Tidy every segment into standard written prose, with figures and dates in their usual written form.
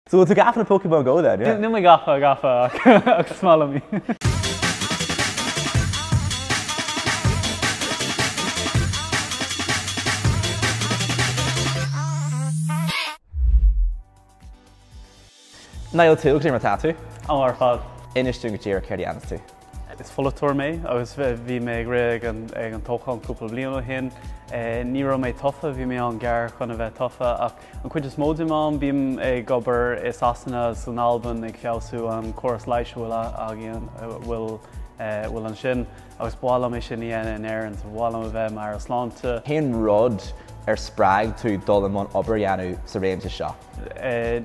So bhfuil tú gafa le Pokemon Go then, yeah? Níl mé gafa, gafa ach is maith liom í. Niall Toole, cad é mar atá tú? An-mhaith ar fad. Inis dúinn go díreach céard a dhéananns tú. Is pholaiteoir mé agus bhí mé ag rith ag an toghchán cúpla bliain ó shin. Ní raibh mé tofa, bhí mé an-ghar chun a bheith tofa ach an cuid is mó de m'am bím ag obair i Sasana agus in Albain ag feabhsú an córas leighis a bhfuil againn, a bhfuil bhfuil ansin agus ba mhaith liom é sin a dhéanamh in Éirinn, so ba mhaith liom a bheith i m'Aire Sláinte. Cén rud ar spreag tú dul i mbun obair a dhéanamh sa réimse seo?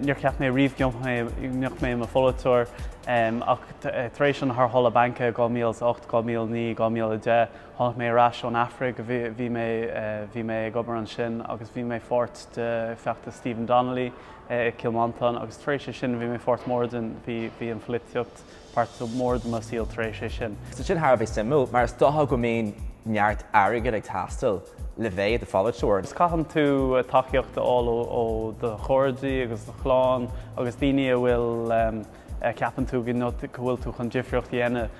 Níor cheap mé riamh go mbeadh mé i mo pholaiteoir ach tar éis an tharrthála bainc i 2008, 2009, 2010, tháinig mé ar ais ón Afraic, bhí mé bhí mé ag obair ansin agus bhí mé pháirt de feachtas Stephen Donnelly i Cill Mhantáin agus tar éis é sin bhí mé pháirt mór den bhí bhí an pholaitíocht Páirt mór de mo saol tar éis é sin. Tá sin thar a bheith suimiúil, mar is dócha go mbíonn neart airgid ag teastáil le bheith i do pholaiteoir. Caitheann tú tacaíocht a fháil ó do chairde agus do chlann agus daoine a bhfuil, a ceapann tú go bhfuil tú chun difríocht a dhéanamh.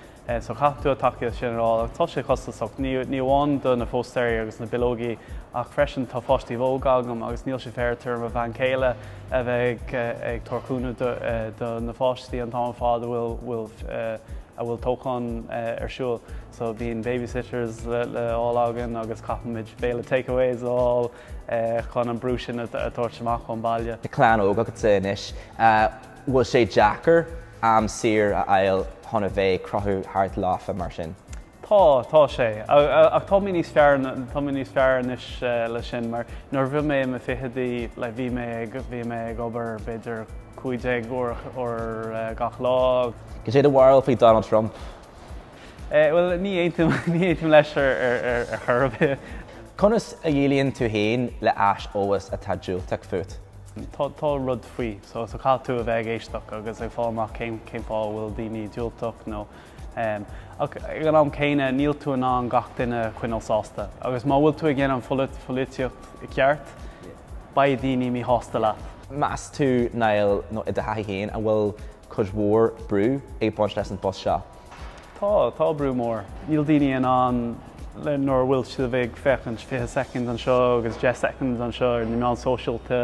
So caithfidh tú an tacaíocht sin a fháil agus tá sé costasach, ní amháin do na póstaeirí agus na bileogaí ach freisin tá pháistí óga agam agus níl sé fair ar mo bhean chéile a bheith ag tabhairt cúnamh do na pháistí an t-am ar fad a bhfuil a bhfuil toghchán ar siúl. So bíonn babysitters le fháil againn agus caithfimid béile takeaways a fháil chun an brú sin a thabhairt amach ón baile. Tá clann óg agatsa anois. Bhfuil sé deacair am saor a fháil chun a bheith ag crochadh thart leofa mar sin? Tá, tá sé. Ach tá mé níos fearr, tá mé níos fearr anois leis sin mar nuair a bhí mé i mo fichidí, like bhí mé ag, bhí mé ag obair b'fhéidir 15 uair, uair gach lá. Cad é do bharúil faoi Donald Trump? Bhuel, ní aontaím, ní aontaím leis ar, ar, ar chor ar bith. Conas a dhéileálann tú féin le haiseolas atá diúltach fút? Tá, tá rud faoi. So, so caithfidh tú a bheith ag éisteacht agus ag fáil amach cén, cén fáth a bhfuil daoine diúltach nó Ach ag an am céanna, níl tú in ann gach duine a choinneáil sásta. Agus má bhfuil tú ag déanamh an pholaitíocht ceart, beidh daoine míshásta leat. Meas tú, Niall, nó i do thaithí féin, an bhfuil cuid mhór brú ag baint leis an bpost seo? Tá, tá brú mór. Níl daoine in ann, nuair a bhfuil siad ag féachaint 20 soicind anseo agus 10 soicind anseo ar na meáin sóisialta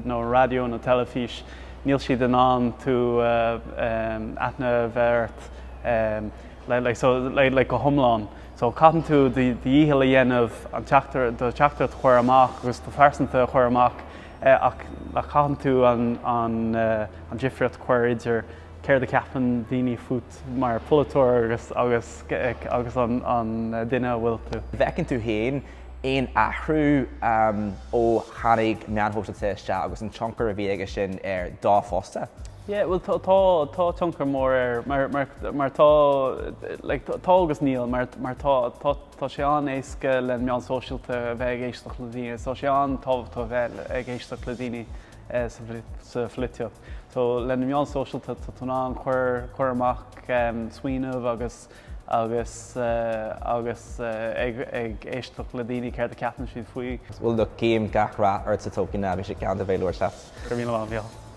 nó an raidió nó teilifís, Níl siad in ann tú aithne a bheith ort like so like go hiomlán. So caitheann tú do dhícheall a dhéanamh an teachtaire do teachtaireacht a chur amach agus do phearsanta a chur amach ach caitheann tú an an an difríocht a chur idir céard a cheapann daoine fút mar pholaiteoir agus agus agus an an duine a bhfuil tú. Bhfeiceann tú féin aon athrú ó tháinig meáin shóisialta isteach agus an tionchar a bhí aige sin ar do phostsa? Yeah, bhuel tá, tá, tá tionchar mór air mar, mar, mar tá, like, tá agus níl, mar, mar tá, tá, tá sé an-éasca le meáin sóisialta a bheith ag éisteacht le daoine, tá sé an-tábhachtach a bheith ag éisteacht le daoine sa, sa pholaitíocht. So le na meáin sóisialta tá tú in ann cur, cur amach smaoineamh agus, agus agus ag ag éisteacht le daoine céard a ceapann siad faoi. Bhuel look, guím gach rath ort sa todhchaí, bhí sé galánta a bheith ag labhairt leat. Go raibh míle maith, a Mhícheáil.